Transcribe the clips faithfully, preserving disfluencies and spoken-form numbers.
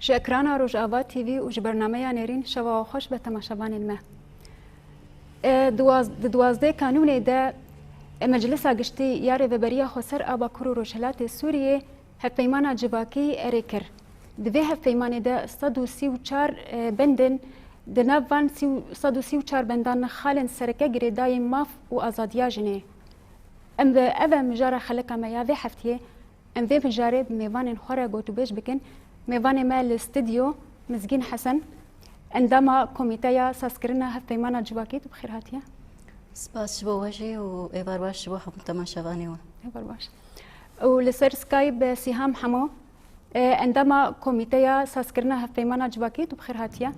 Ji ekrana Rojava T V û ji bernameya Nêrîn şeva we xweş be temaşevanên me. E, duwaz-, di duwazdeh Kanûnê de, e, Meclisa Giştî ya Rêveberiya Xweser a Bakur û Rojhilatê Sûriyê hevpeymana civakî erê kir. Di vê hevpeymanê de sed û sî û çar, e, bendên, di nav van sî û, sed û sî û çar bendan xalên sereke girêdayî maf û azadiya jinê. Em bi, ev e mijara xeleka me ya vê heftiyê. Em vê mijarê bi mêvanên xwe re gotûbêj bikin. Mêvanê me li stûdyo Mizgîn Hesen, endama Komîteya Sazkirina Hevpeymana Civakî, tu bi xêr hatiye. Spas ji bo we jî û êvar baş ji bo hemû temaşevanê we. Êvar baş. Û li ser Skype Sîham Hemo, e, endama Komîteya Sazkirina Hevpeymana Civakî, tu bi xêr hatiye.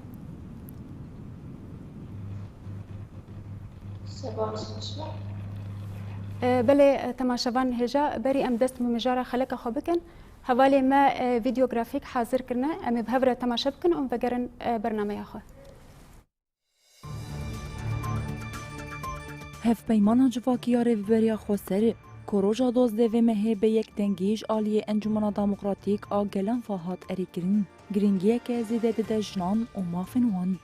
Spas, baş be. E, belê, e, temaşevan hêja, berî em dest bi mijara xeleka xwe bikin, hevalê me, e, vîdeografîk hazir kirine. Em ê bi hev re temaşe bikin û em vegerin, e, bernameya xwe. Hevpeymana Civakî ya Rêveberiya Xweser, ku roja dozdeh vê mehê bi yekdengî ji aliyê Encûmena Demokratîk a Gelan ve hat erêkirin, giringiyeke zêde dide jinan û mafên wan.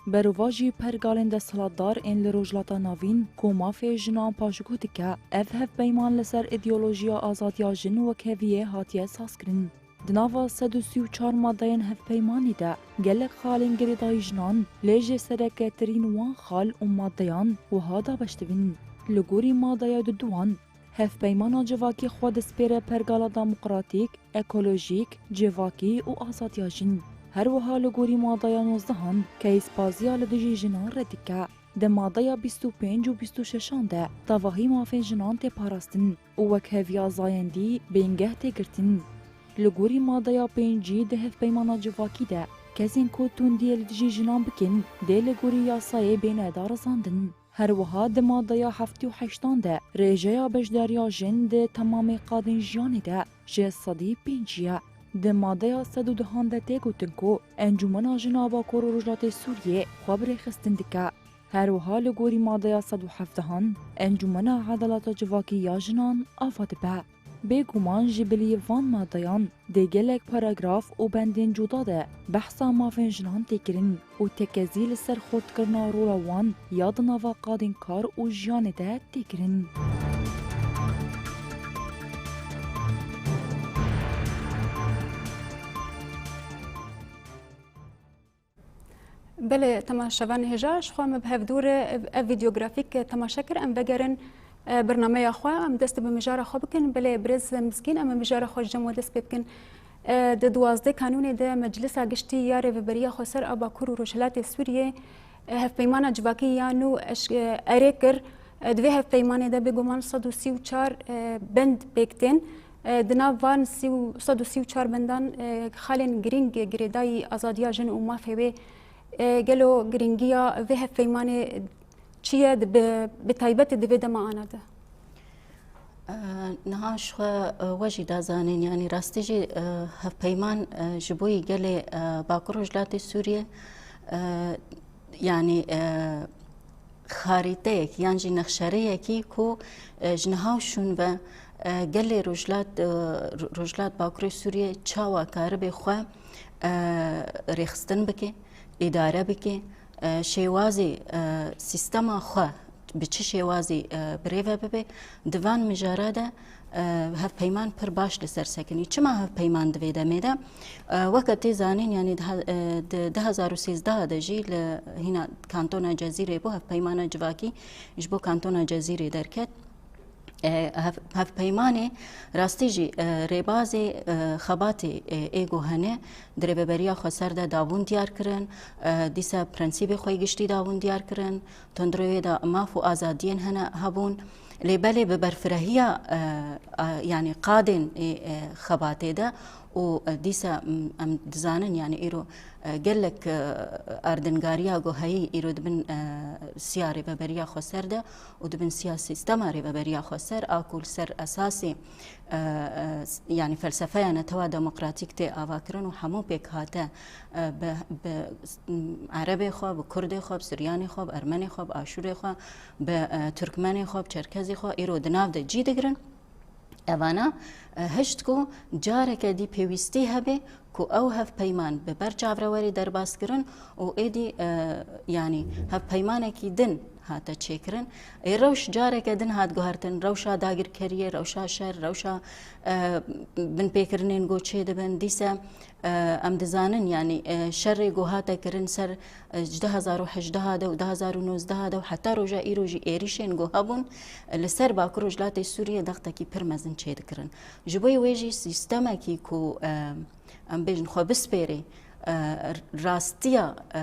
Berovajî pergalên desthilatdar ên li Rojhilata Navîn ku mafê jinan paşguh dike, ev hevpeyman li ser îdeolojiya azadiya jin û wekheviyê hatiye sazkirin. Di nava sed û sî û çar madeyên hevpeymanê de gelek xalên girêdayî jinan, lê jê sereketirîn wan xal û madeyan wiha dabeş dibin. Li gorî madeya duduwan, hevpeymana civakî xwe dispêre pergala demokratîk, ekolojîk, civakî û azadiya jin. Her wiha li gorî madeya nozdehan keyîspaziya li dijî jinan red dike. Di madeya bîst û pênc û bîst û şeşan de tevahî mafên jinan tê parastin û wekheviya zayendî bingeh tê girtin. Li gorî madeya pêncî di hevpeymana civakî de kesên ku tundiyê li dijî jinan bikin dê li gorî yasayê bêne darizandin. Her wiha di madeya heftê û heştan de rêjeya beşdariya jin di temamê qadên jiyanê de ji sedî pêncî ye. Di madeya sed û dehan de tê gotin ku Encûmena Jin a Bakur û Rojhilatê Sûriyê xwe bi rêxistin dike. Her wiha li gorî madeya sed û hevdehan, Encûmena Edaleta Civakî ya Jinan ava dibe. Bêguman ji bilî van madeyan di gelek paragraf û bendên cuda de behsa mafên jinan tê kirin û tekezî li ser xurtkirina rola wan ya di nava qadên kar û jiyanê de tê kirin. Belê, temaşevanê hêja, ji xwe me bi hevdû re ev vîdeografîk temaşe kir. Em vegerin, e, bernameya xwe, em dest bi mijara xwe bikin. Belê, birêz Mizgîn, em ê mijara xwe ji cem we dest pê bikin. E, di duwazdeh Kanûnê de Meclisa Giştî ya Rêveberiya Xweser a Bakur û Rojhilatê Sûriyê, e, hevpeymana civakî ya nû eş-, e, erê kir. E, di vê hevpeymanê de bêguman sed û sî û çar, e, bend pêk tên. E, di nav van sî û, sed û sî û çar bendan, e, xalên girîng girêdayî azadiya jin û mafê wê. E, gelo giringiya vê hevpeymanê çi ye, di, bi, bi taybetê di vê dema ana de? E, niha ji xwe, e, we jî da zanîn, yanî rastî jî, e, hevpeyman, e, ji bo yî gelê, e, Bakur Rojhilatê Sûriyê, e, yanî, e, xarîteyek yan jî nexşereyekî ku, e, ji niha û şûn ve, e, gelê Rojhilat, e, Ro-, Rojhilat Bakurê Sûriyê çawa karibe xwe, e, rêxistin bike, îdare bike, e, şêwazê, e, sîstema xwe bi çi şêwazî, e, birêve bibe, di van mijara de, e, hevpeyman pir baş li ser sekinî. Çima hevpeyman di vê demê de? E, weke tê zanîn, yanî di he-, e, di du hezar û sêzdeh de jî li hîna kantona Cezîrê bû, hevpeymana civakî ji bo kantona Cezîrê derket. E, hev-, hevpeymanê rastî jî, e, rêbazê, e, xebatê, e, ê ku hene di Rêveberiya Xweser de dabûn diyar kirin, e, dîsa prensîbê xwe yê giştî dabûn diyar kirin, tundrê wê de maf û azadiyên hene hebûn. Lê belê bi berfirehiya, e, e, yanî qadên ê, e, xebatê de û, e, dîsa, m, em dizanin, yanî îro, e, gelek, e, erdnîgariya ku heyî îro di bin, e, siya Rêveberiya Xweser de û di bin siya sîstema Rêveberiya Xweser a ku li ser esasê, e, e, s-, yanî felsefeya netewa demokratîk tê avakirin û hemû pêkhate, e, bi, bi, s-, m, erebê xwe, bi kurdê xwe, bi suryanê xwe, bi ermenê xwe, bi aşûrê xwe, bi, e, turkmenê xwe, bi çerkezê xwe îro di nav de cî digirin. Evana, e, hişt ku careke dî pêwîstî hebe ku ew hevpeyman bi ber çavrewerê derbas kirin û êdî, e, yanî hevpeymanekî din hate çêkirin. Ê rewş careke din hat guhertin, rewşa dagirkeriyê, rewşa şer, rewşa, e, binpêkirinên ku çêdibin. Dîse, e, em dizanin, yanî, e, şerê ku hate kirin ser, e, ji du hezar û hejdeh de û du hezar û nozdeh de û heta roja îro jî êrîşên ku hebûn, e, li ser Bakur Rojhilatê Sûriyê dextekî pir mezin çêdikirin. Ji bo wê jî sîstemekî ku, e, em bêjin xwe bispêrê, e, rastiya, e,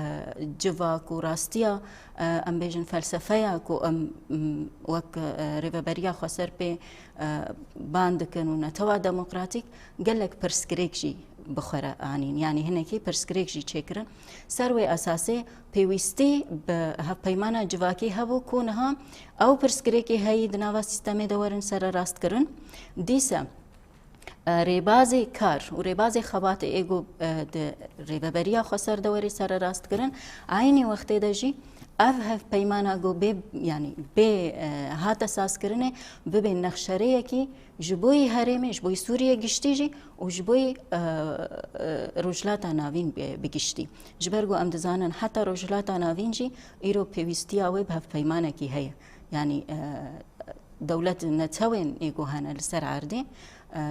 civak û rastiya, e, em bêjin felsefeya ku em, m, wek, e, Rêveberiya Xweser pê, e, ban dikin û netewa demokratîk gelek pirsgirêk jî bi xwe re anîn. Yanî hinekî pirsgirêk jî çêkirin. Ser wê esasê pêwîstî bi hevpeymana civakî hebû ku niha ew pirsgirêkê heyî di nava sîstemê de werin sererastkirin. Dîse, e, rêbazê kar û rêbazê xebatê ê ku, e, di Rêveberiya Xweser de werê sererastkirin, eynî wextê de jî ev hevpeymana ku bê, yanî bê, e, hate sazkirinê bibe nexşereyekî ji bo yî herêmê, ji bo yî Sûriyê giştî jî û ji bo yî, e, e, Rojhilata Navîn bi, bi giştî. Ji ber ku em dizanin heta Rojhilata Navîn jî îro pêwîstiya wê bi hevpeymanekî heye. Yanî, e, dewlet netewên ê ku hene li ser erdê, e,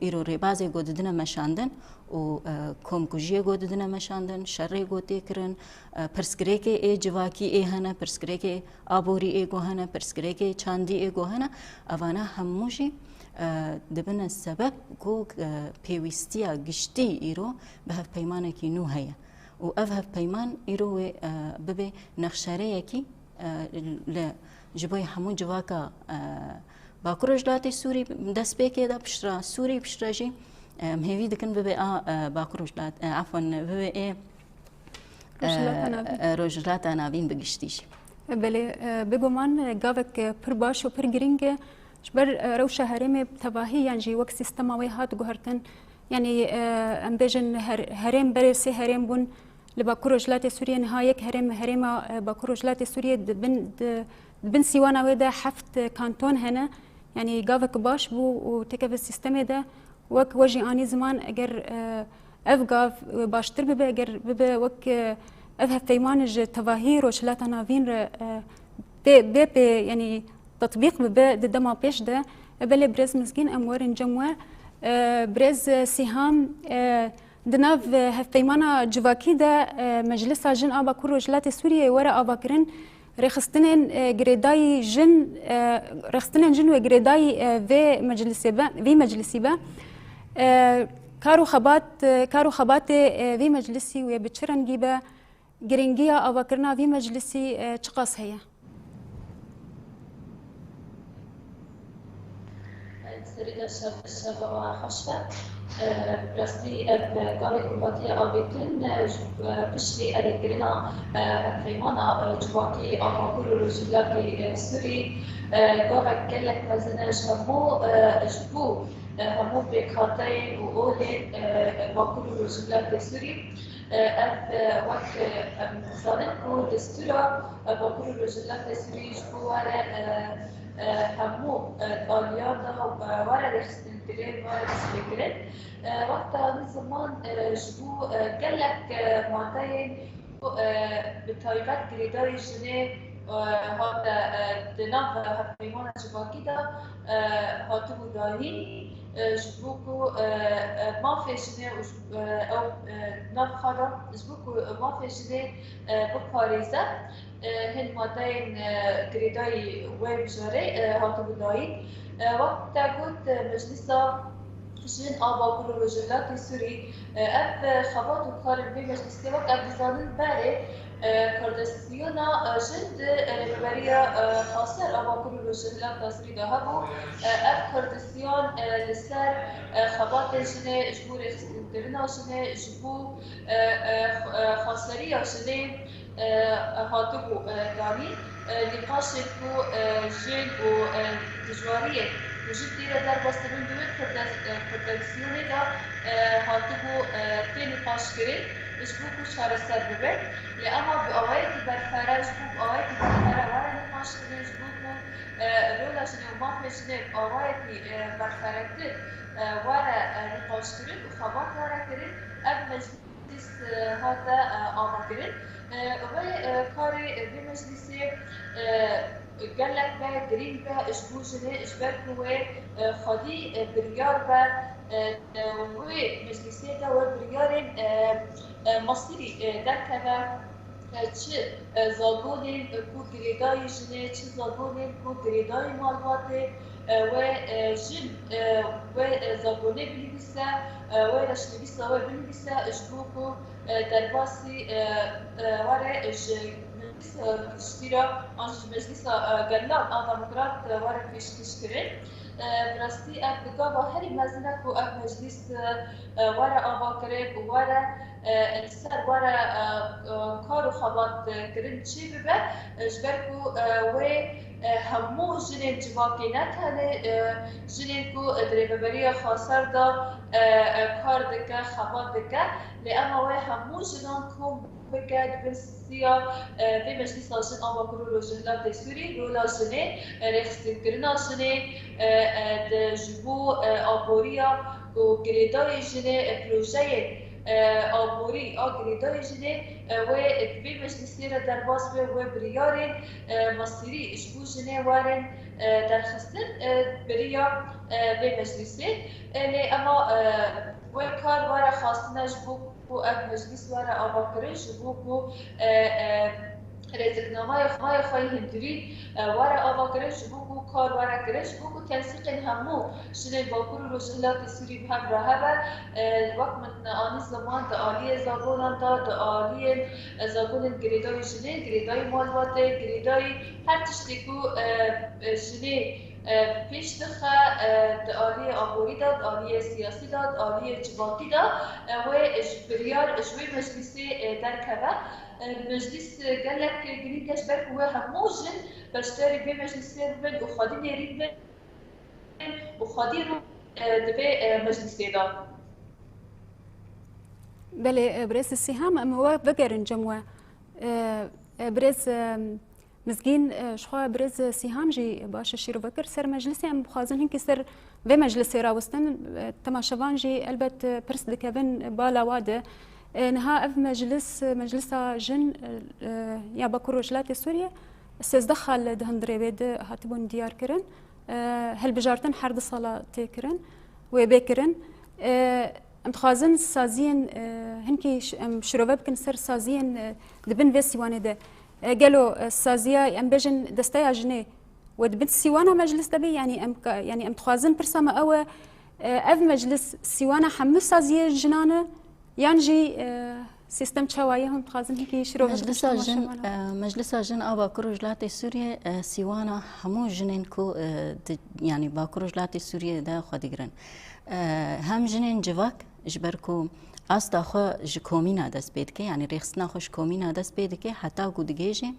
îro rêbazê ku didine meşandin û, e, komkujiyê ku didine meşandin, şerê ku tê kirin, e, pirsgirêkê ê civakî ê hene, pirsgirêkê aborî ê ku hene, pirsgirêkê çandî ê ku hene, evana hemû jî, e, dibine sebeb ku, e, pêwîstiya giştî îro bi hevpeymanekî nû heye. Û ev hevpeyman îro wê, e, bibe nexşereyekî, e, li, ji bo hemû civaka, e, Bakur Rojhilatê Sûrî destpêkê de, piştre Sûrî, piştre jî, e, em hêvî dikin bibe a, e, Bakur Rojhilat, e, efwan, bibe ê, e, Rojhilata Navîn. E, Rojhilata Navîn bi giştî jî. Belê, e, bêguman, e, gavek, e, pir baş û pir girîng e. Ji ber, e, rewşa herêmê bi tevahî yan jî wek sîstema wê hat guhertin, yanî, e, em bêjin her-, herêm berê sê herêm bûn. Li Bakur Rojhilatê Sûriyê niha yek herêm, herêma, e, Bakur Rojhilatê Sûriyê di bin, di, di bin sîwana wê de heft kanton hene. Yanî gavek baş bû û têkeve sîstemê de wek we jî anî ziman, eger, e, ev gav, e, baştir bibe, eger bibe wek, e, ev hevpeyman ji tevahî Rojhilata Navîn re, e, bê, bê pê, yanî tetbîq bibe di dema pêş de, e, belê birêz Mizgîn, em werin cem we. E, birêz, e, Sîham, e, di nav, e, hevpeymana civakî de, e, Meclisa Jin a Bakur Rojhilatê Sûriyê were avakirin, rêxistinên, e, girêdayî jin, e, rêxistinên jin wê girêdayî, e, vê meclisê be, vî meclisî be. E, kar û xebat, e, kar û xebatê, e, vî meclisî wê bi çi rengî be? Girîngiya avakirina vî meclisî, e, çiqas heye? Serî de şev, şeva we xweş be. E, bi rastî ev gavê ku hatiye avêtin, e, ji, e, piştî erêkirina, e, hevpeymana, e, civakî a Bakur û Rojhilatê, e, Sûrî, e, gavek gelek mezin e ji hemû, e, ji bo, e, hemû pêkhateyên û olên, e, Bakur û Rojhilatê Sûrî. E, ev, e, wek, e, em dizanin ku destûra, e, Bakur û Rojhilatê Sûrî ji bo were, e, e, hemû, e, aliyan de, e, were rêxistinkirin, were destpêkirin. E, wexta vî ziman, e, ji bo, e, gelek, e, madeyên ku, e, bi taybet girêdayî jinê, e, hate, e, di nav hevpeymana civakî de, e, hatibû dayîn, e, ji bo ku, e, e, mafê jinê û ji, e, ew, e, nav xwe de, ji bo ku mafê jinê, e, biparêze, e, hin madeyên, e, girêdayî wê mijarê, e, hatibû dayîn. E, wek te got, e, Meclisa Jin a Bakur û Rojhilatê Sûrî, e, ev, e, xebat û karên vê meclisê wek em dizanin berê, e, koordînasyona, e, jin di, e, Rêveberiya, e, Xweser a Bakur û Rojhilata Sûrî de hebû. E, ev koordînasyon, e, li ser, e, xebatên jinê ji bo rêxistinkirin a jinê, ji bo, e, e, xwe-, e, xweseriya jinê, e, hatibû, e, danîn, e, nîqaşên ku, e, jin û, e, dijwariyên ku jin tê re derbas dibin, di wê koordînas-, e, koordînasyonê de, e, hatibû, e, tê nîqaşkirin, ji bo ku çareser bibe. Lê ema bi awayekî berfere, ji bo bi awayekî berfere were nîqaşkirin, ji bo ku, e, rola jinê û mafê jinê bi awayekî, e, berferetir, e, were, e, nîqaşkirin û xebat were kirin, Ev meclis, e, hate, e, avakirin. E, wê, e, karê, e, vê meclisê, e, gelek be, girîng be ji bo jinê, ji ber ku wê, e, xwedî, e, biryar be, e, e, wê meclisê de wê biryarên, e, e, masîrî, e, derkeve. E, çi, e, zagonên, e, ku girêdayî jinê, çi zagonên ku girêdayî malbatê, e, wê, e, jin, e, wê, e, zagonê binivîse, e, wê reşnivîsa wê binivîse, ji bo ku, e, derbasî, e, e, were ji meclîsa giştî re an jî meclîsa, e, gelan a demokrat, e, were pêşkêşkirin. E, bi rastî ev bi gava herî mezin e ku ev meclîs, e, e, were avakirin û were, e, li ser were, e, e, kar û xebat, e, kirin çê bibe, e, ji ber ku, e, wê, e, hemû jinên civakê, ne tenê, e, jinên ku, e, di Rêveberiya Xweser de, e, e, kar dike, xebat dike, lê ema wê hemû jinan kom bike di bin siya, e, vê meclîsa jin a Bakur û Rojhilatê Sûrî, rola jinê, e, rêxistinbirina jinê, e, e, di ji bo, e, aboriya û girêdayî jinê, e, projeyên, e, aborî a girêdayî jinê, e, wê di vê meclîsê re derbas be, wê biryarên, e, masîrî ji bo jinê werin, e, derxistin, e, beriya, e, vê meclîsê. E, lê ema, e, wê kar were xwastine ji bo ku ev meclîs were avakirin, ji bo ku, e, e, rêziknameya xwe, xwe yê hundirî, e, were avakirin, ji bo ku kar were kirin, ji bo ku tensîqên hemû jinên Bakur û Rojhilatê Sûrî bi hev re hebe. E, wek min anî ziman, di aliyê zagonan de, di aliyên, e, zagonên girêdayî jinê, girêdayî malbatê, girêdayî her tiştê ku, e, e, jinê, e, pêş dixe, e, di aliyê aborî de, di aliyê siyasî de, di aliyê civakî de, e, wê ji biryar, ji wê meclîsê, e, derkeve. E, meclîs, e, gelek girîng e, ji ber ku wê hemû jin beşdarî vê meclîsê bibin û xwedî nêrîn bin û xwedî rû, e, di vê, e, meclîsê de. Belê, e, birêz Sîham, em we vegerin cem we. E, e, birêz, e, Mizgîn, e, ji xwe birêz Sîham jî baş e şîrove kir. Ser meclisê em dixwazin hinkî ser vê meclisê rawistin. E, temaşevan jî elbet, e, pirs dikevin bala wa de. E, niha ev meclis, e, meclisa jin, e, e, ya Bakur Rojhilatê Sûriyê, sêzdeh xal di hundirê wê de hatibûn diyar kirin. E, hilbijartin her du sala tê kirin, wê bê kirin. E, em dixwazin saziyên, e, hinkî ş-, em şirove bikin ser saziyên, e, di bin vê sîwanê de. E, gelo, e, saziya, em bêjin desteya jinê we di bin sîwana meclis de bê? Yanî em ka-, yanî em dixwazin pirsa me ew e, e, ev meclis sîwana hemû saziyê jinan e? Yan jî, e, sîstem çawa ye? Hûn dixwazin hinkî şirove bikin ji Meclisa jin, temaşevanan? E, Meclisa Jin a Bakur Rojhilatê Sûriyê, e, sîwana hemû jinên ku, e, di, yanî Bakur Rojhilatê Sûriyê de xwe digirin. E, hem jinên civak, ji ber ku asta xwe ji komîna dest pê dike, yanî rêxistina xwe ji komîna dest pê dike, heta ku digihêje,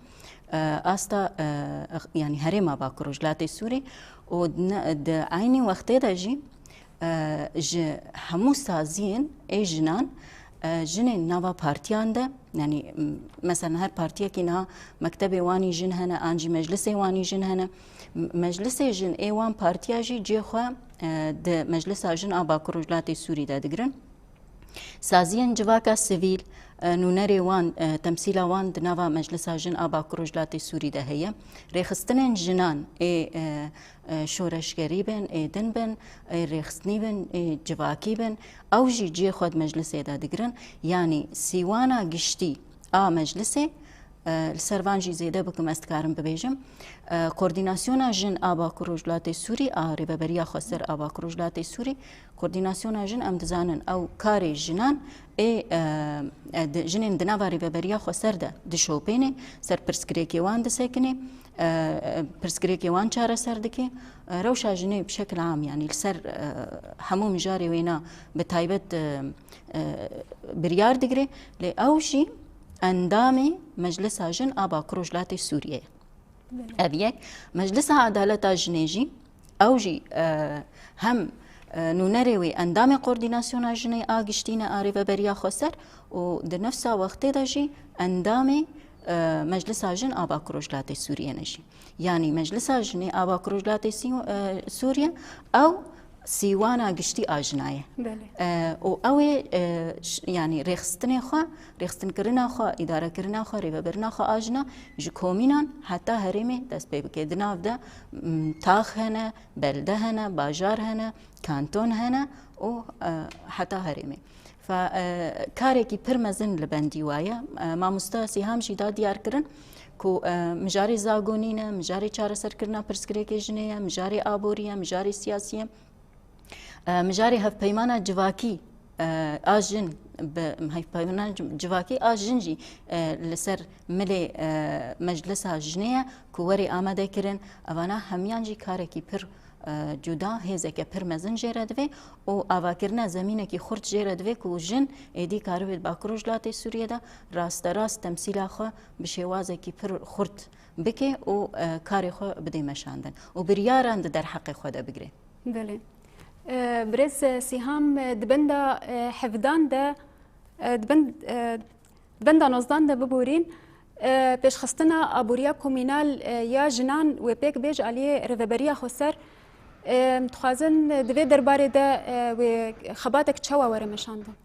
e, asta, e, yanî herêma Bakur Rojhilatê Sûrî û ne-, di eynî wextê de jî, e, ji hemû saziyên ê jinan, e, jinên nava partiyan de, yanî, m-, mesela her partiyekî niha mektebê wanî jin hene, an jî meclisê wanî jin hene. M-, meclisê jin ê wan partiya jî cihê xwe, e, di Meclisa Jin a Bakur Rojhilatê Sûrî de digirin. Saziyên civaka sivîl, e, nûnerê wan, e, temsîla wan di nava Meclisa Jin a Bakur Rojhilatê Sûrî de heye. Rêxistinên jinan ê, e, e, şoreşgerî bin, ê din bin, ê rêxistinî bin, ê civakî bin, ew jî cihê xwe di meclisê de digirin. Yanî sîwana giştî a meclisê, e, li ser van jî zêde bikim, ez dikarim bibêjim. E, Koordînasyona Jin a Bakur Rojhilatê Sûrî a Rêveberiya Xweser a Bakur Rojhilatê Sûrî, Koordînasyona Jin, em dizanin ew karê jinan ê, e, e, di, jinên di nava Rêveberiya Xweser de dişopêne, ser pirsgirêkê wan disekine, e, e, pirsgirêkê wan çareser dike. E, rewşa jinê bi şekil am, yanî li ser, e, hemû mijarê wêna bi taybet, e, e, biryar digire, lê ew jî endamê Meclisa Jin a Bakur Rojhilatê Sûriyê ye. Belê. Ev yek. Meclisa Edaleta Jinê jî, ew jî, e, hem, e, nûnerê wê endamê Koordînasyona Jinê a Giştî ne a Rêveberiya Xweser û di nefsa wextê de jî endamê, e, Meclisa Jin a Bakur Rojhilatê Sûriyê ne jî. Yanî Meclisa Jinê a Bakur Rojhilatê Sî-, e, Sûriyê, ew, sîwana giştî a jina ye. Belê. E, û ew ê, e, ş-, yanî rêxistinê xwe, rêxistinkirina xwe, îdarekirina xwe, rêvebirina xwe a jina ji komînan heta herêmê dest pê bike. Di nav de, m, tax hene, belde hene, bajar hene, kanton hene û, e, heta herêmê. Fa, e, karekî pir mezin li bendî wa ye. E, mamosta Sîham jî da diyar kirin ku, e, mijarê zagonî ne, mijarê çareserkirina pirsgirêkê jinê ye, mijarê aborî ye, mijarê siyasî ye. E, mijarê hevpeymana civakî, e, a jin, bi hevpeymana ci-, civakî a jin jî, e, li ser milê, e, meclisa jinê ye ku werê amade kirin. Evana hemiyan jî karekî pir, e, cuda, hêzeke pir mezin jê re divê û avakirina zemînekî xurt jê re divê ku jin êdî karibê di Bakur Rojhilatê Sûriyê de rasterast temsîla xwe bi şêwazekî pir xurt bike û, e, karê xwe bidê meşandin û biryaran di derheqê xwe de bigire. Belê. E, birêz, e, Sîham, e, di benda, e, hevdan de, e, di ben-, e, di benda nozdan de biborîn, e, pêşxistina aboriya komînal, e, ya jinan wê pêk bê ji aliyê Rêveberiya Xweser, e, dixwazin, e, di vê derbarê de, e, wê xebatek çawa were meşandin?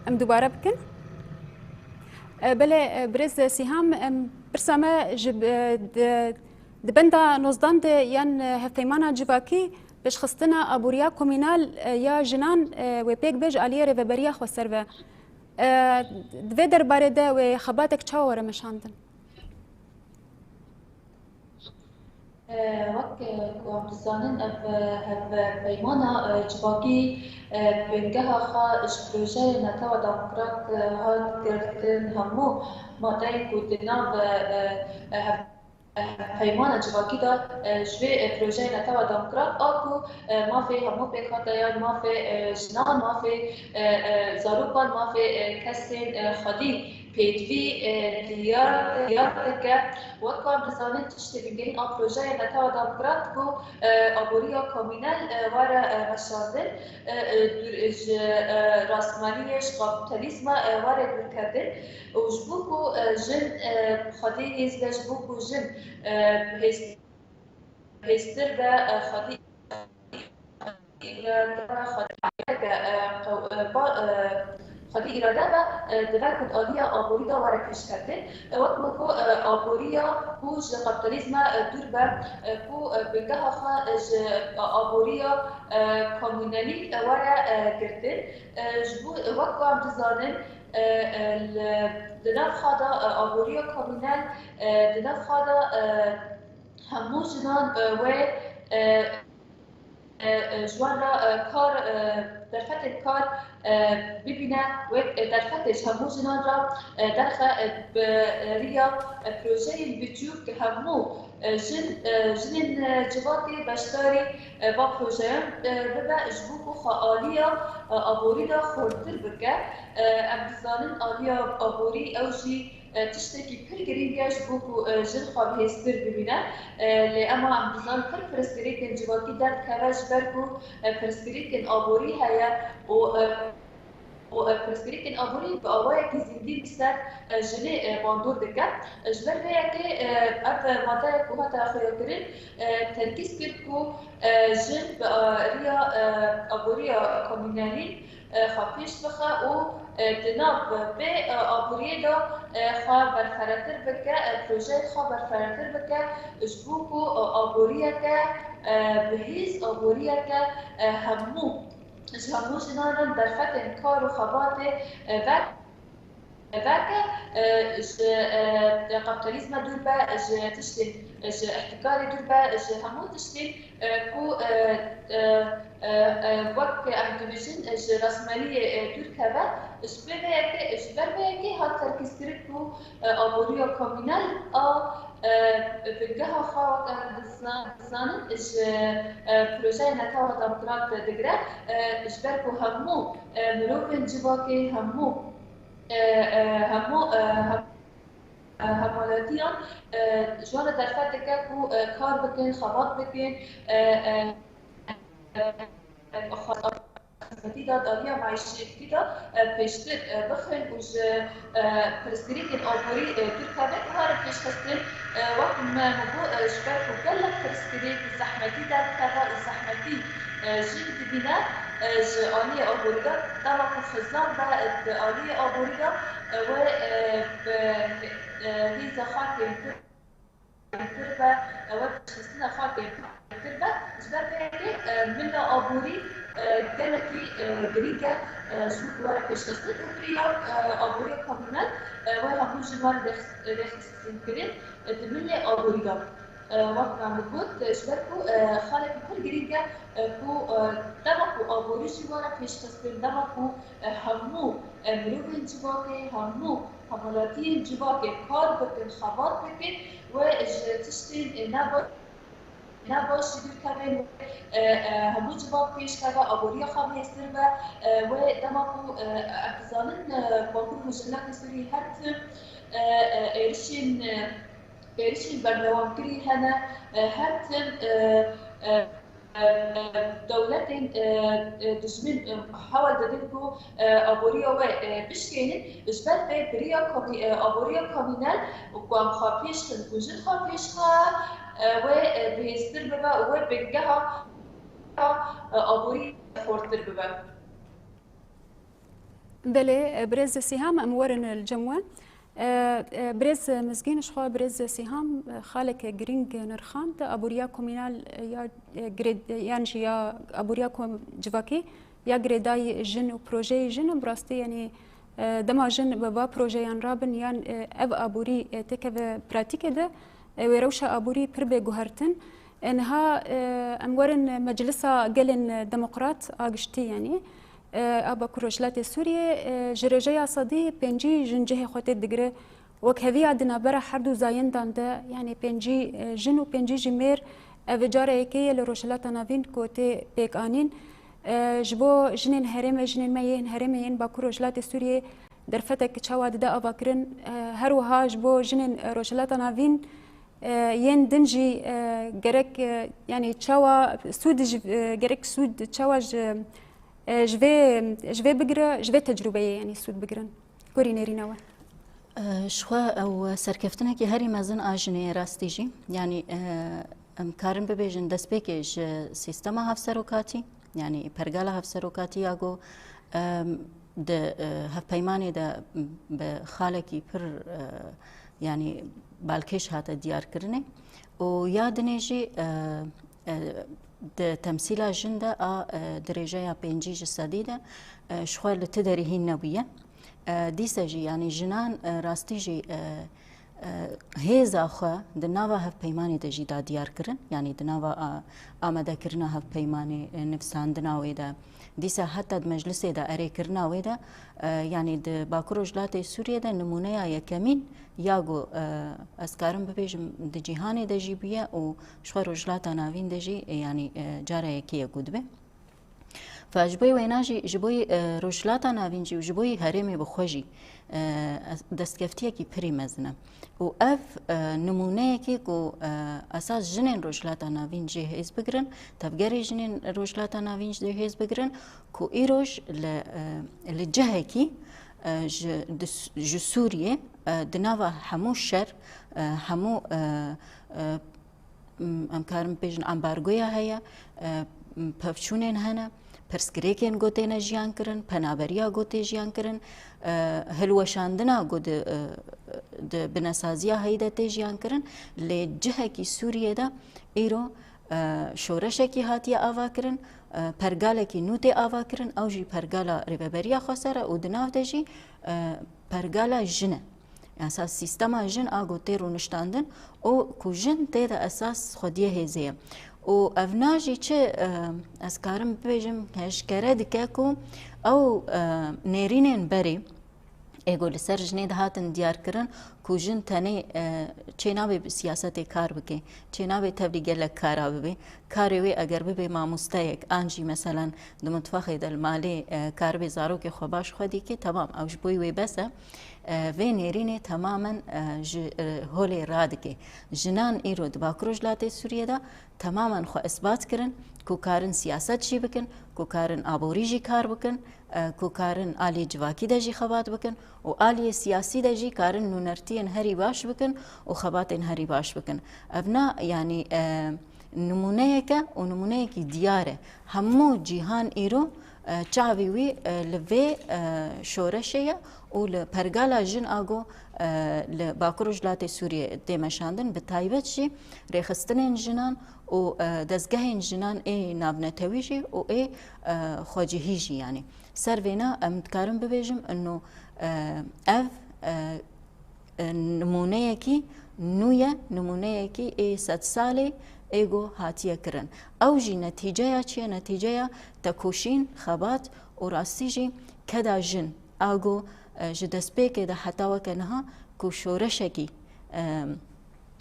Em dubare bikin. E, belê, e, birêz Sîham, em pirsa me ji, e, di, di benda nozdan de yan, e, hevpeymana civakî pêşxistina aboriya komînal, e, ya jinan, e, wê pêk bê ji aliyê Rêveberiya Xweser ve. E, di vê derbarê de wê xebatek çawa were meşandin? E, wek, e, ku em dizanin, ev, e, hevpeymana, e, civakî, e, bingeha xwe ji projeyê Netewa Demokrat, e, hat girtin. Hemû madeyên ku di nav, e, e, hev-, e, hevpeymana civakî de, e, ji vê, e, projeyê Netewa Demokrat a ku, e, mafê hemû pêkhateyan, mafê, e, jinan, mafê, e, e, zarokan, mafê, e, kesên, e, xwedî pêdivî, e, diyar, diyar dike. Wek ku em dizanin, tiştê bingehîn a projeyê Netewa Demokrat ku, e, aboriya komînel, e, were, e, meşandin, e, e, dûr, e, ji, e, rastmeliyê, ji kapîtalîzma, e, were dûrketin û ji bo ku, e, jin, e, xwedî hêz be, ji bo ku jin, e, hêz-, hêztir be, e, xwedî îrade be, xwedî îrade be, e, qew-, e, ba-, e, xwedî îrade be, e, divê ku di aliya aborî de were pêşketin. E, wek ku, e, aboriya ku ji kapîtalîzma, e, dûr be, e, ku, e, bingeha xwe, e, ji, e, aboriya, e, komûnelî, e, were, e, girtin. E, ji bo, e, wek ku em dizanin, e, e, li, di nav xwe de, e, aboriya komûnel, e, di nav xwe de, e, hemû jinan, e, wê, e, e, e, ji wan re, e, kar, e, derfetên kar, e, bibîne, wê, e, derfetê ji hemû jinan re, e, derxe, e, bi, e, riya, e, projeyên biçûk hemû, e, jin, e, jinên, e, civakê beşdarî, e, va projeyan, e, bibe, ji bo ku xwe aliya, e, aborî de xurtir bike. E, em dizanin aliya aborî ew jî, e, tiştekî pir girîng e ji bo ku, e, jin xwe bihêztir bibîne. E, lê ema em dizanin pir pirsgirêkên civakî derdikeve ji ber ku, e, pirsgirêkên aborî heye û, e, û, e, pirsgirêkên aborî bi awayekî zindî li ser, e, jinê, e, bandor dike. E, ji ber vê yekê, e, ev, e, madeyek ku hate xuyakirin, e, terkîz kir ku, e, jin bi, e, riya, e, aboriya komûnelî, e, xwe pêş bixe û, e, di nav vê, e, aboriyê de, e, xwe berfiretir bike, e, projeyê xwe berfiretir bike, ji bo ku, e, aboriyeke, e, bihêz, aboriyeke, e, hemû, ji hemû jinan re derfetên kar û xebatê, e, ve veke, e, ji, e, kapîtalîzma dûr be, ji tiştên, ji îhtîkarê dûr be, ji hemû tiştên, e, ku, e, e, e, e, wek em dibêjin, e, ji rastmeliyê, e, dûr keve, ji vê vê yekê, ji ber vê yekê hat terkîzkirin ku, e, aboriya komînel a, e, bingeha xwe wek em dizan-, dizanin ji, e, projeyê Netewa Demokrat digire, e, ji ber ku hemû, e, mirovên civakê, hemû e, e, hemû, e, hem-, e, hemwelatiyan, e, ji wan re derfet dike ku, e, kar bikin, xebat bikin, e, e, e, xwe xizmetî de, di aliya maîşetî de, e, pêştir, e, bixin û ji, e, pirsgirêkên aborî, e, dûr kevin û herin pêşxistin, e, wek me min got, e, ji ber ku gelek pirsgirêk zehmetî derdikeve û zehmetî, e, jin dibîne, e, ji aliyê aborî de, dema ku xizan be, e, di aliyê aborî de, e, we, e, bi, e, hêza xwe kêmtir kêmtir be, ew ê pêşxistina xwe kêmtir be. Ji ber vê yekê, e, mila aborî, e, gelekî, e, girîng e, e, ji bo ku were pêşxistin û bi rêya, e, aboriya komînal, e, wê hemû jin werin rêx-, rêxistinkirin, e, di milê aborî de. E, wek me got, e, ji ber ku, e, xalekî pir girîng e, e, ku, e, dema ku aborî jî were pêşxistin, dema ku, e, hemû, e, mirovên civakê, hemû hemwelatiyên civakê kar bikin, xebat bikin, wê ji tiştên, e, ne baş, ne baş jî dûr kevin, wê, e, e, hemû civak pêş keve, aboriya xwe bihêztir be, e, wê dema ku, e, em dizanin, e, Bakur û Rojhilatê Sûriyê her tim, e, e, êrişên, e, êrişên berdewamkirî hene, e, her tim, e, e, e, dewletên, e, e, dijmin, e, hewl didin ku, e, aboriya we, e, bişkênin. Ji ber vê bi rêya komî-, e, aboriya komînel û ku em xwe pêş xin, ku jin xwe pêş xe, e, wê, e, bihêztir bibe û wê bingeha, e, aborî xurtir bibe. Belê, e, birêz Sîham, em werin li cem we. E, e, birêz Mizgîn, ji xwe birêz Sîham, e, xaleke girîng nirxand, aboriya komînal, e, ya, e, girê-, e, yan jî ya aboriya kom-, civakî, ya girêdayî jin û projeyê jin, bi rastî, yanî, e, dema jin bi va projeyan rabin, yan, e, ev aborî, e, têkeve pratîkê de, e, wê rewşa aborî pir bê guhertin. E, niha, e, em werin Meclisa Gelên Demokrat a giştî, yanî, e, a Bakur Rojhilatê Sûriyê, e, ji rêjeya sedî pêncî jin cihê xwe tê digire. Wekheviya di navbera her du zayendan de, yanî pêncî, e, jin û pêncî jî mêr, ev cara yekê ye li Rojhilata Navîn ku tê pêkanîn. E, ji bo jinên herêmê, jinên me yên herêmê yên Bakur Rojhilatê Sûriyê derfetek çawa dide avakirin, e, her wiha ji bo jinên, e, Rojhilata Navîn, e, yên din jî, e, gerek, e, yanî çawa sûd ji, e, gerek sûd çawa ji, e, ji vê, ji vê bigire, ji vê tecrûbeyê, yanî sûd bigirin. Gorî nêrîna we. E, ji xwe ew serkeftinekî herî mezin a jinê ye rastî jî. Yanî, e, em karin bibêjin destpêkê ji sîstema hevserokatî, yanî pergala hevserokatî ya ku, e, di, e, hevpeymanê de bi xalekî pir, e, yanî balkêş hate diyarkirinê û ya dinê jî, e, e, di temsîla jin de a, e, di rêjeya pêncî ji sedî de, e, ji xwe li ti derî hîn nebûye. E, dîse jî, yanî jinan, e, rastî jî, e, e, hêza xwe di nava hevpeymanê de jî da diyar kirin, yanî di nava a-, amadekirina hevpeymanê, e, nivîsandina wê de, dîsa heta di meclisê de erêkirina wê de, e, yanî di Bakur Rojhilatê Sûriyê de nimûneya yekemîn ya ku, e, ez karim bibêjim di cîhanê de jî bûye û ji xwe Rojhilata Navîn de jî, e, yanî, e, cara yekê ye ku dibe. Fa ji bo wêna jî, ji bo, e, Rojhilata Navîn jî û ji bo herêmê bi xwe jî, e, destkeftiyekî pirî mezin e. Û ev, e, nimûneyekê ku, e, esas jinên Rojhilata Navîn jê hêz bigirin, tevgerê jinên Rojhilata Navîn jê hêz bigirin, ku îroj li, e, li cihekî, e, ji, di, ji Sûriyê, e, di nava hemû şer, e, hemû, e, e, em karin bibêjin ambargoya heye, e, pevçûnên hene, pirsgirêkên ku têne jiyan kirin, penaberiya ku tê jiyan kirin, e, hilweşandina ku di, e, di binesaziya heyî de tê jiyan kirin, lê cihekî Sûriyê de îro, e, şoreşekî hatiye ava kirin, e, pergalekî nû tê ava kirin, ew jî pergala Rêveberiya Xweser e û di nav de jî, e, pergala jin e. Esas sîstema jin a ku tê rûniştandin û ku jin tê de esas xwediyê hêzê ye. Û ev na jî çi, e, ez karim bibêjim, eşkere dike ku ew, e, nêrînên berê ê ku li ser jinê dihatin diyar kirin, ku jin tenê, e, çênabê bi siyasetê kar bike, çênabê tevlî gelek kara bibe. Karê wê eger bibe mamosteyek, an jî meselen di mitfexê de li malê, e, karibe zarokê xwe baş xwedî ke, temam, ew ji bo wê bes e. E, vê nêrînê temamen, e, ji, e, holê radike. Jinan îro di Bakur Rojhilatê Sûriyê de temamen xwe isbat kirin ku karin siyaset jî bikin, ku karin aborî jî kar bikin, e, ku karin aliyê civakî de jî xebat bikin û aliyê siyasî de jî karin nûnertiyên herî baş bikin û xebatên herî baş bikin. Ev na, yanî, e, nimûneyek e û nimûneyekî diyar e. Hemû cîhan îro, e, çavî wî, e, li vê, e, şoreşê ye û li pergala jin a ku, e, li Bakur Rojhilatê Sûriyê tê meşandin, bi taybet jî rêxistinên jinan û, e, dezgehên jinan ê navnetewî jî û ê, e, xwecihî jî, yanî. Ser vêna em dikarin bibêjim, ino, e, ev, e, e, nimûneyekî nû ye, nimûneyekî ê sedsalê ê ku hatiye kirin. Ew jî netîceya çi ye? Netîceya tekoşîn, xebat û rastî jî keda jin a ku, e, ji destpêkê de heta weke niha ku şoreşekî, e,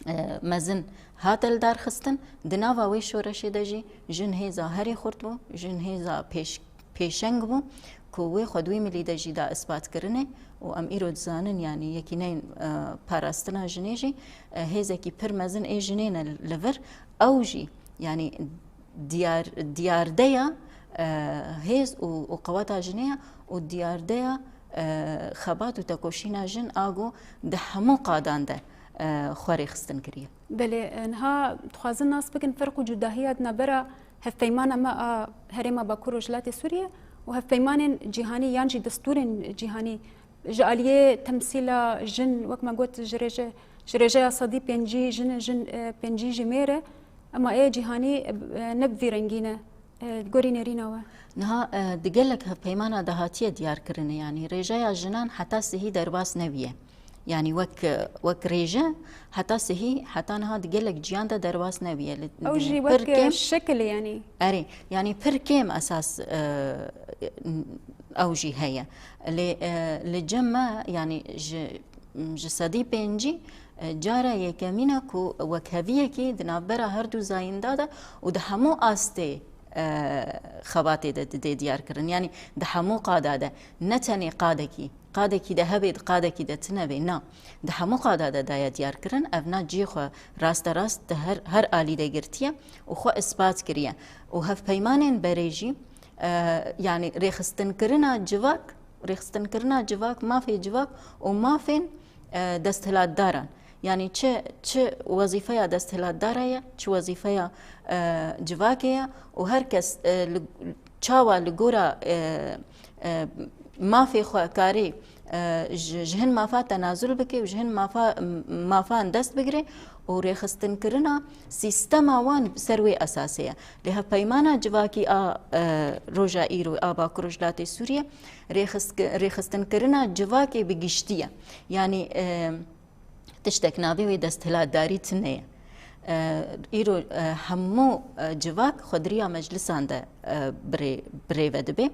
e, mezin hate lidarxistin. Di nava wê şoreşê de jî jin hêza herî xurt bû, jin hêza pêş-, pêşeng bû ku wê xwe di wî milî de jî da isbatkirinê û em îro dizanin, yanî yekîneyên, e, parastina jinê jî, e, hêzekî pir mezin ê jinê ne li vir. Ew jî, yanî diyar-, diyardeya, e, hêz û, û qeweta jinê ye û diyardeya, e, xebat û tekoşîna jin a ku di hemû qadan de, e, xwe rêxistin kiriye. Belê, e, niha dixwazin nas bikin ferq û cudahiya di navbera hevpeymana me a Herêma Bakur Rojhilatê Sûriyê û hevpeymanên cîhanî yan jî destûrên cîhanî. Ji aliyê temsîla jin, wek me got, ji rêje-, ji rêjeya sedî pêncî jin e, jin, e, pêncî jî mêr e. Ema ê cîhanî, e, ne bi vî rengî ne, e, gorî nêrîna we. Niha, e, di gelek hevpeymana de hatiye diyarkirinê, yanî rêjeya jinan heta sihî derbas nebiye. Yanî wek, wek rêje heta sihî, heta niha di gelek ciyan de derbas nebiye. Li, ew jî pir wek, e, kêm şekil, yanî. Erê, yanî pir kêm esas, e, ew jî heye. Lê, e, li cem me, yanî ji, ji sedî pêncî, e, cara yekemîn e ku wekheviyekî di navbera her du zayînda de û di hemû astê, e, xebatê de didê diyar kirin. Yanî di hemû qada de, ne tenê qadekî, qadekî de hebe, di qadekî de tune be, na. Di hemû qada de daye diyar kirin, ev na cihê xwe raste rast di her, her alî de girtiye û xwe ispat kiriye. Û hevpeymanên berê jî, e, yanî rêxistinkirina civak, rêxistinkirina civak, mafê civak û mafên, e, desthilatdaran. Yanî çi, çi wezîfeya desthilatdara ye, çi wezîfeya, e, civakê ye û her kes, e, li, çawa li gora, e, e, mafê xwe karê, e, ji, ji hin mafa tenazul bike û ji hin mafa, mafan dest bigire û rêxistinkirina sîstema wan ser wê esasê ye. Lê hevpeymana civakî a, e, roja îro a Bakur Rojhilatê Sûriyê rêxist-, rêxistinkirina civakê bi giştî ye. Yanî, e, tiştek navê wê desthilatdarî tune ye. E, îro, e, hemû, e, civak xwe di riya meclisan de, e, birê-, birêve dibe.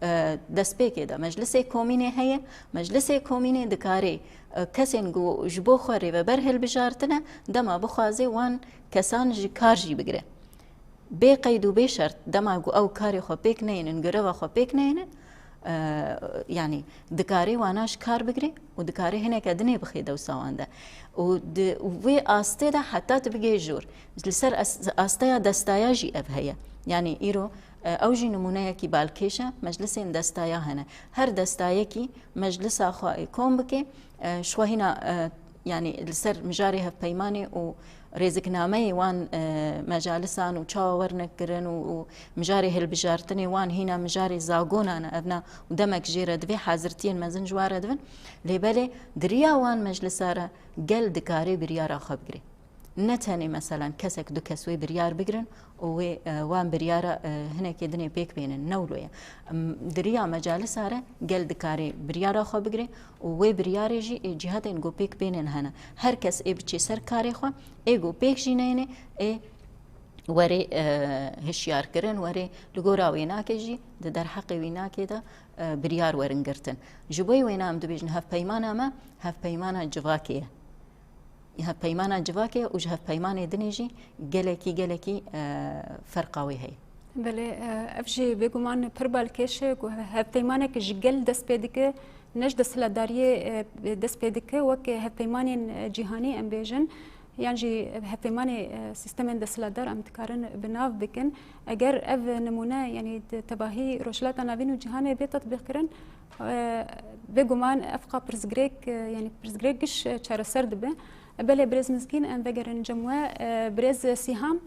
E, destpêkê de Meclisê Komînê heye. Meclisê Komînê dikarê, e, kesên ku ji bo xwe rêveber hilbijartine, dema bixwaze wan kesan ji kar jî bigire. Bê qeyd û bê şert, dema ku ew karê xwe pêk neynin, greva xwe pêk neynin, e, yanî dikarê wana ji kar bigirê û dikarê hineke dinê bixê dewsa wan de. Û di, û vê astê de heta tu bigê jor. Li ser as-, asteya destaya jî ev heye. Yanî îro, e, ew jî nimûneyekî balkêş e. Meclisên destaya hene. Her destayekî meclisa xwe ê kom bike, e, ji xwe hîna, e, yanî li ser mijarê hevpeymanê û rêziknameyê wan, e, mecalisan û çawa werine kirin û, û mijarê hilbijartinê wan hîna mijarê zagonan e, evna û demek jê re divê hazirtiyên mezin ji wan re dibin. Lê belê di riya wan meclisa re gel dikare biryara xwe bigire. Ne tenê, meselen, kesek, du kes wê biryar bigirin û wê, e, wan biryara, e, hinekê dinê pêk bênin. Ne wilo ye. Em, di riya mecalisa re gel dikare biryara xwe bigire û wê biryarê jî ê cihetên ku pêk bênin hene. Her kes ê biçê ser karê xwe, ê ku pêk jî neyne, ê werê, e, hişyarkirin, werê li gora wênakê jî di derheqê wînakê de, e, biryar werin girtin. Ji bo wêna em dibêjin hevpeymana me, hevpeymana civakê ye. hevpeymana civakê û ji hevpeymanê dinê jî gelekî, gelekî, e, ferqa wê heye. Belê, e, ev jî bêguman pir balkêş e ku hevpeymanek ji gel dest pê dike, ne ji desthilatdariyê, e, dest pê dike, wek hevpeymanên, e, cîhanî em bêjin, yan jî hevpeymanê, e, sîstemên desthilatdar em dikarin bi nav bikin. Eger ev nimûne, yanî di tevahî Rojhilata Navîn û cîhanê bê tetbîqkirin, e, bêguman ev qa pirsgirêk, e, yanî pirsgirêk giş, e, çareser dibe. Belê birêz Mizgîn, em vegerin cem we. E, birêz Sîham,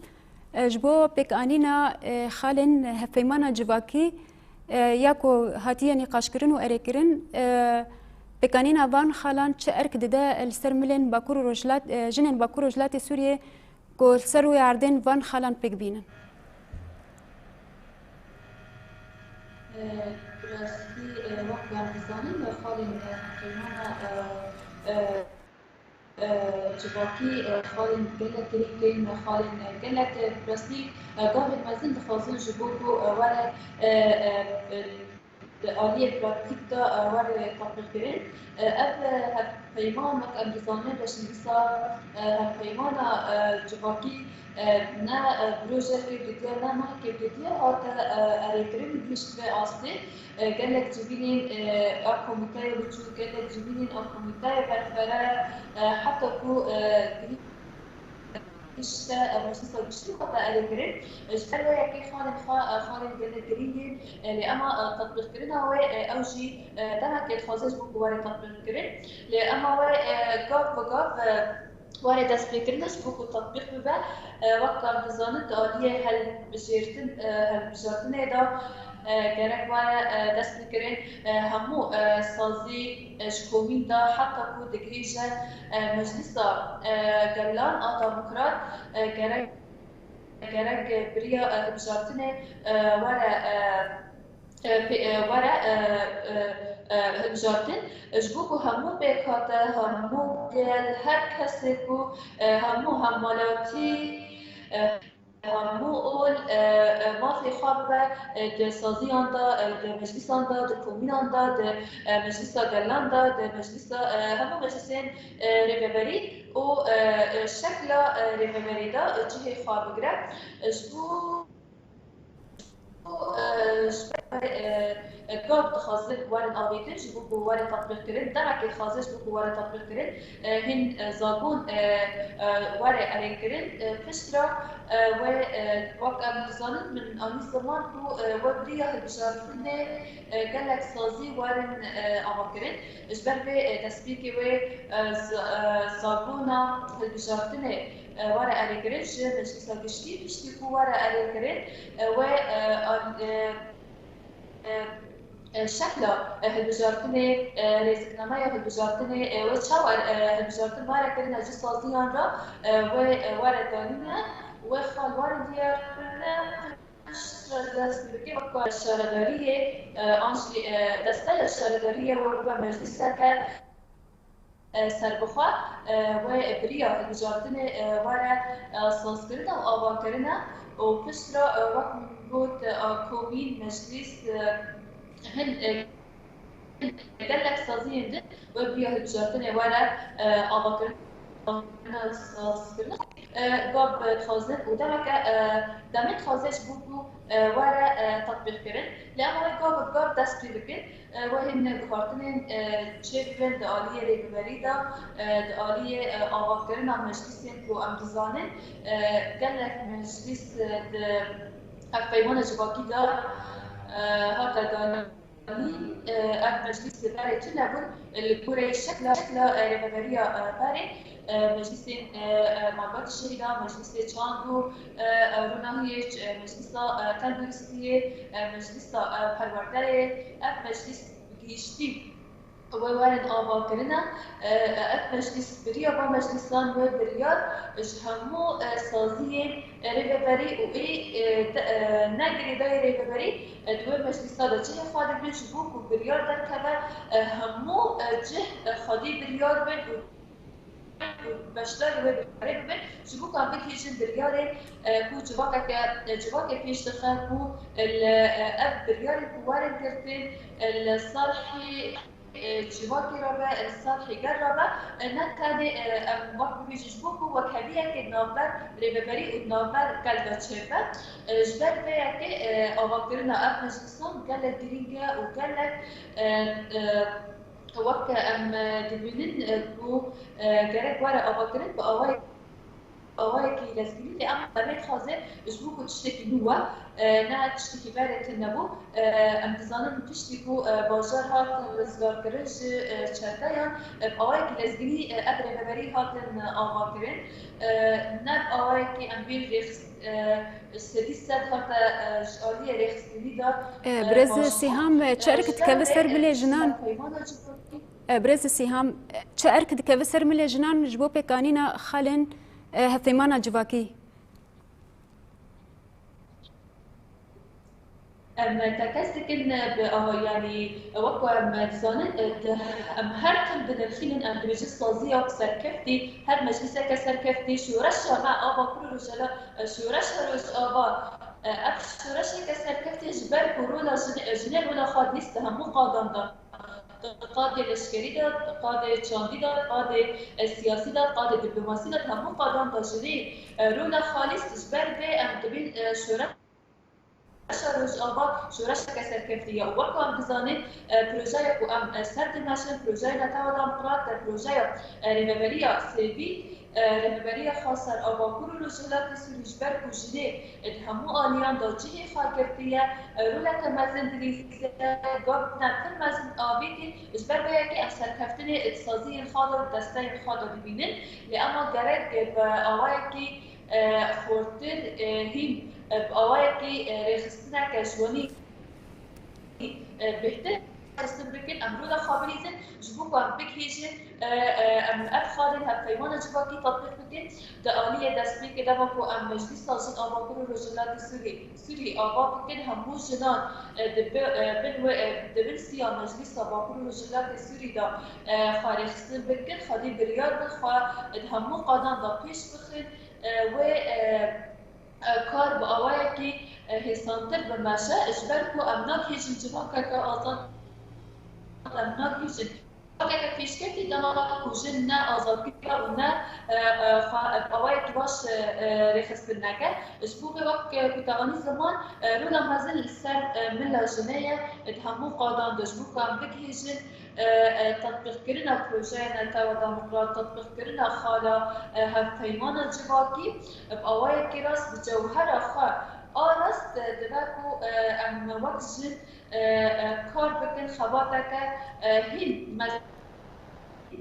e, ji bo pêkanîna, e, xalên hevpeymana civakî, e, ya ku hatiye nîqaşkirin û erêkirin, e, pêkanîna van xalan çi erk dide li ser milên Bakur û Rojhilat-, e, jinên Bakur Rojhilatê Sûriyê ku li ser rûyê erdên van xalan pêk bînin? E, bi rastî, e, wek em dizanin, xalên, e, hevpeymana, e, e, e, civakî, e, xalên gelek girîng in, xalên gelek, e, bi rastî, e, gavên mezin dixwazin ji bo ku, e, were, e, e, e, di aliyê pratîk de, e, were tatbîqkirin. E, ev, e, hevpeyman wek em dizanin, reşnivîsa, e, hevpeymana, e, civakî, e, ne, e, bi rojekê dûdiya, ne mehekê dûdiya hate, e, erêkirin û gihişt vê astê. E, gelek civînên, e, a komîteyê biçûk, gelek civînên a komîteyê berfere, e, heta ku, e, gihîşte, e, meclisa giştî hate erêkirin. E, ji ber wê yekê xalên xwe, e, xalên gelek girîng in, e, lê ema, e, tetbîqkirina wê, e, ew jî, e, demekê dixwaze ji bo ku were tetbîqkirin. Lê ema wê, e, gav bi gav, e, were destpêkirin ji bo ku tetbîq bibe. E, wek ku em dizanin, di aliyê hilbijêrtin, e, hilbijartinê de, e, gerek were, e, dest bikirin. E, hemû, e, sazî, e, ji komîn de heta ku digihîje, e, meclisa, e, gelan a demokrat, e, gerek, gerek biriya, e, hilbijartinê, e, were, e, e, pê-, e, were, e, e, e, hilbijartin, ji bo ku hemû pêkhate, hemû gel, her kesê ku, e, hemû hemwelatî, e, hemû ol, e, e, mafê xwe bibe, e, di saziyan de, e, di meclisan de, di komînan de, di, e, meclisa gelan de, di meclisa, e, hemû meclisên, e, rêveberî û, e, e, şekla, e, rêveberî de, e, cihê xwe bigire. E, ji bo Ji ber, e, e, gav dixwazin werin avêtin ji bo ku were tatbîqkirin, demekê dixwaze ji bo ku were tatbîqkirin, e, hîn, e, zabûn, e, e, were erêkirin, e, piştre, e, wê, e, wek em dizanin, min anî ziman ku, e, we bi riya hilbijartinê, e, gelek sazî werin, e, avakirin. Ji ber vê, e, destpêkê wê, e, z-, e, zabûna hilbijartinê, e, were erêkirin ji Meclisa Giştî, piştî ku were erêkirin, e, wê, e, al-, e, e, e, şekla, e, hilbijartinê, e, rêziknameya hilbijartinê, e, wê çawa, e, hilbijartin were kirine ji saziyan re, e, wê, e, were danîne, wê xal were diyar kirine, piştre dest bi weke weka şaredariyê, e, an jî, e, desteya şaredariyê wê bibe meclîseke, e, serbixwe, e, wê bi riya hilbijartinê, e, were, e, sazkirine û avakirine û piştre, e, wek min got, e, komîn, meclîs, e, hin, e, gelek saziyên din wê bi riya hilbijartinê were, e, avakirin, sazkirin. E, gav dixwazin û demeke, e, demê dixwaze ji bo ku, e, were, e, tetbîqkirin. Lê em wê gav bi gav dest pê bikin. E, wê hîn guhartinên, e, çêbibin di aliyê rêveberî de, e, di aliyê, e, avakirina meclîsên ku em dizanin, e, gelek meclîs, e, di hevpeymana civakî de, e, hate danîn. E, ev meclîs li berê tune bûn, li gorî şekla, şekla, e, rêveberiya, e, berê, e, meclîsên, e, e, malbatê şehîdan, meclîsê çand û, e, e, ronahiyê, e, meclîsa, e, tenduristiyê, e, meclîsa, e, perwerdeyê, ev meclîs bi gihîştî wê werin avakirine. E, e, ev meclîs bi riya van meclîsan wê biryar ji hemû, e, saziyên, e, rêveberî û ê, e, te-, e, ne girêdayî rêveberî, e, di wê meclîsa de cihê xwe digrin ji bo ku biryar derkeve, e, hemû, e, cih, e, xwedî biryar bin û beşdarî wê biryarê bibin, ji bo ku em bigihîjin biryarê, e, ku civakeke, e, civakê pêş dixe ku, e, li, e, ev biryarên ku werin girtin, e, li salhî e, civakê re be, e, ser hêger re be, e, ne tenê, e, em wek bibêjin ji bo ku wekheviyekê di navber rêveberî û di navber gel de çêbe. E, ji ber vê yekê, e, avakirina ev meclisan gelek girîng e û gelek, e, e, wek em, e, dibînin, e, ku, e, gerek were avakirin bi awayek awayekî lezgînî lê em demê dixwaze ji bo ku tiştekî nû we, e, ne tiştekî berê tune bû. E, em dizanin piştî ku, e, bajar hatin rizgarkirin ji, e, çeteyan, e, bi awayekî lezgînî, e, ev rêveberî hatin, e, avakirin. E, ne bi awayekî em bîn rêxist, e, sedî sed hate, e, ji aliyê rêxistinî de, E, e, Birêz Sîham, e, çi erk dikeve ser milê jinan? E, Birêz Sîham, e, çi erk dikeve ser milê jinan ji bo pêkanîna xalên, e, hevpeymana civakî? Em tekez dikin bi, aha, yanî, wek ku em dizanin, e, di, em her tim dinirxînin, em dibêjin saziya serkeftî, her meclîseke serkeftî, şoreşa me a Bakur û Rojhila, e, şoreşa Rojava, e, ev şoreşeke serkeftî ji ber ku rola jinê, jinê rola xwe dîst di hemû qadan de. Di qadê leşkerî de, di qadê çandî de, di qadê, e, siyasî de, di qadê diplomasî de, di hemû qadan de jinê, e, rola xalîs ji ber vê em dibîn, e, şoreşa Rojava şoreşeke serkeftî ye. Û wek ku em dizanin, e, projeya ku em, e, ser dimeşin, projeya Netewa Demokrat, e, projeya, e, Rêveberiya Sêvî, e, Rêveberiya Xweser a Bakur û Rojhilatê Sûrî ji ber ku jinê di hemû aliyan de cihê xwe girtiye, e, roleke mezin dilîze, govne pir mezin avêtin, ji ber vê yekê em serkeftinê di saziyên xwe de, di desteyên xwe de dibînin. Lê ema gerek bi awayekî, e, xurtir, e, hîn, e, bi awayekî, e, rêxistineke jiwanî e, bêhtir xistin bikin, em rola xwe bilîzin, ji bo ku em bigihîjin, e, e, em ev xalên hevpeymana civakî tetbîq bikin, di aliyê destpêkê dema ku em Meclîsa Jin a Bakur û Rojhilatê Sûrî, Sûrî ava bikin, hemû jinan, e, di bi-, e, bin wê, e, di bin siya Meclîsa Bakur û Rojhilatê Sûrî de, e, xwe rêxistin bikin, xwedî biryar bin, xwe di hemû qadan de pêş bixin, e, wê, e, e, kar bi awayekî, e, hêsantir bimeşe, ji ber ku em nagihêjin civakeke azad, em nagihêjin civakeke pêşketî dema ku jin ne azadkirî û ne, e, e, xwe bi awayekî baş, e, e, rêxistin neke. Ji bo vê wek, e, ku te anî ziman, e, rola mezin li ser, e, mila jinê ye, di hemû qadan de ji bo ku em bigihêjin, e, e, tetbîqkirina projeya Netewa Demokrat, tetbîqkirina xala, e, hevpeymana civakî, bi awayekî rast bi cewhera xwe a rast, e, dibe ku, e, em wek jin, e, e, kar bikin, xebateke, e, hîn mez-,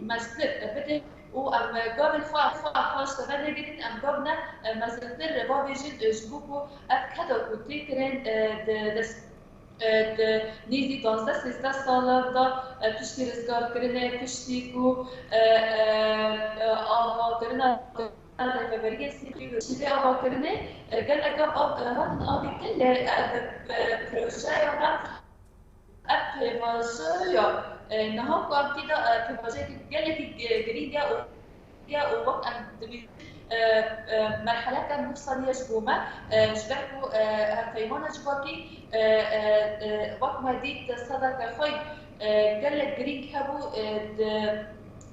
meztir bidin û em gavên xwe, xwe paş de venegrin, em gav ne, e, mezintir bavêjin, e, ji bo ku ev keda ku tê kirin, e, di dest e, di nêzî duwazdeh sêzdeh salan de, e, piştî rizgarkirinê, piştî ku, e, e, e, avakirina rêveberiyê sivîl û şîvê avakirinê, e, gelek av, e, hatin avêtin, lê, e, bi, bi projeya me, ev pêvajoya, e, niha ku em tê de, e, pêvajoyekî gelekî gi-, girîng e û ye û wek em dibînin, e, e, merheleke nû serî ye ji bo me, e, ji ber ku, e, hevpeymana civakî, e, e, e, wek me dît sedeke xwe, e, gelek girîng hebû, e, di,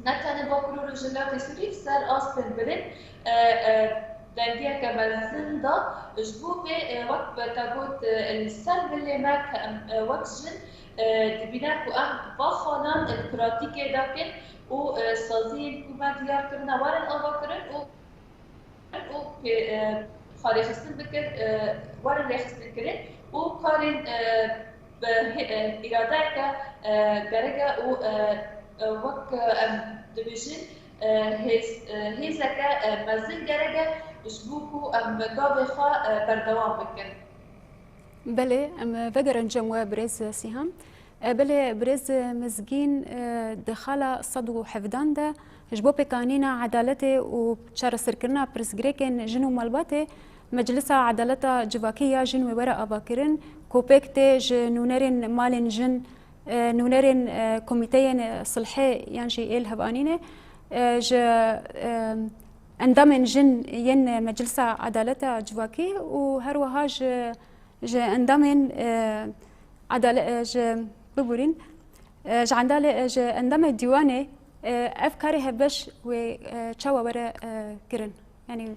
ne tenê Bakur û Rojhilatê Sûrî, ser astên bilind, e, e, dengiyeke mezin da. Ji bo vê, e, wek te got, e, li ser milê me ke em, e, wek jin, e, dibîne ku em va xalan, e, di pratîkê de kin, û, e, saziyên ku me diyar kirine werin avakirin û, û pê, e, xwe rêxistin bikin, e, werin rêxistin kirin û karên, e, bi hê-, e, îradeyeke, e, gerek e û, e, e, wek, e, em dibêjin, e, hêz, e, hêzeke, e, mezin gerek e ji bo ku em gavê xwe, e, berdewam bikin. Belê, em vegerin cem we birêz Sîham. E, belê, birêz Mizgîn, e, di xala sed û hevdan de ji bo pêkanîna edaletê û çareserkirina pirsgirêkên jin û malbatê, Meclisa Edaleta Civakî ya Jin wê were avakirin, ku pêk tê ji nûnerên malên jin, e, nûnerên, e, komîteyên silhê yan jî ê lihevînê, e, ji, e, endamên jin yên Meclisa Edaleta Civakî û her wiha ji ji endamên, e, edale-, e, ji, biborîn, E, ji endalê, e, ji endamê dîwanê, e, ev karê hevbeş wê, e, çawa were, e, kirin? Yanî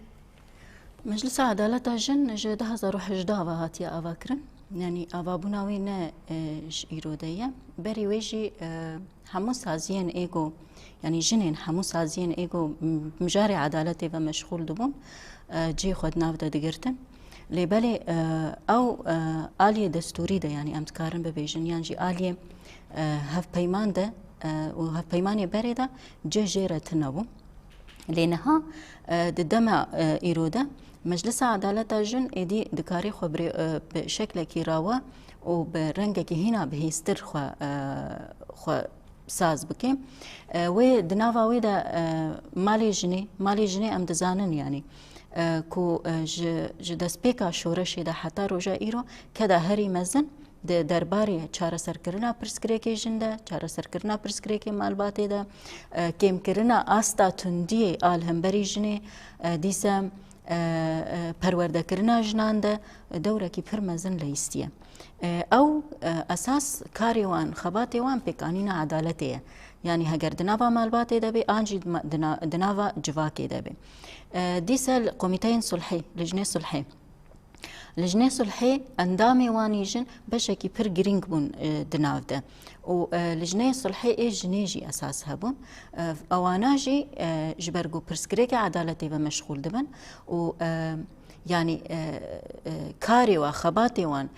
Meclisa Edaleta Jin ji du hazar û hejdeh ve hatiye avakirin. Yanî avabûna wê ne, e, ji îro de ye. Berî wê jî, e, hemû saziyên êgo, yanî jinên hemû saziyên êgo m-, mijarê edaletê ve meşxûl dibûn, e, cihê xwe di nav de digirtin. Lê belê, e, ew, e, aliyê destûrî de, yanî em dikarin bibêjin, yan jî aliyê, e, hevpeyman de, e, û hevpeymanê berê de cih jê re tune bû. Lê niha, e, di dema, e, îro de Meclisa Edaleta Jin êdî dikarê xwe birê-, e, bi şeklekî rawa û bi rengekî hîna bihêztir xwe, e, xwe saz bike. E, wê di nava wê de, e, malê jinê, malê jinê em dizanin, yanî, e, ku, e, ji, ji destpêka şoreşê de heta roja îro keda herî mezin di derbarê çareserkirina pirsgirêkê jin de, çareserkirina pirsgirêkê malbatê de, e, kêmkirina asta tundiyê a li hemberî jinê, e, dîse, e, e, perwerdekirina jinan de dewrekî pir mezin leyîstiye. E, ew, e, esas karê wan, xebatê wan pêkanîna edaletê ye. Yanî heger di nava malbatê de bê, an jî di ma-, di na-, di nava civakê de bê. E, dîse li komîteyên sulhê, lijnê sulhê. Lijnê sulhê endamê wan ê jin beşekî pir girîng bûn, e, di nav de. Û, e, lijneyê sulhê ê jinê jî esas hebûn. E, ewana jî, e, ji ber ku pirsgirêkê edaletê ve meşxûl dibin û, e, yanî, e, e, karê wan, xebatê wan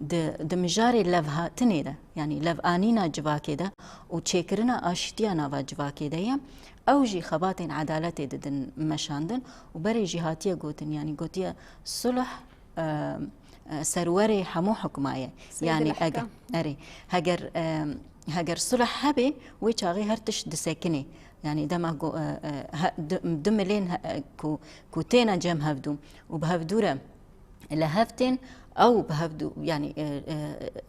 di, di mijarê levhatinê de, yanî levanîna civakê de û çêkirina aşîtiya nava civakê de ye. Ew jî xebatên edaletê didin meşandin û berê jî hatiye gotin, yanî gotiye sulh, e, e, serwerê hemû hukma ye. Seydil Yanî Ehkam. ege-, erê, heger, e, heger sulh hebe, wê çaxê her tişt disekinê. Yanî dema ku, e, e, he-, du, du milên he-, e, ku, ku têne cem hevdû û bi hevdû re li hev tên, ew bi hevdû, yanî, e, e,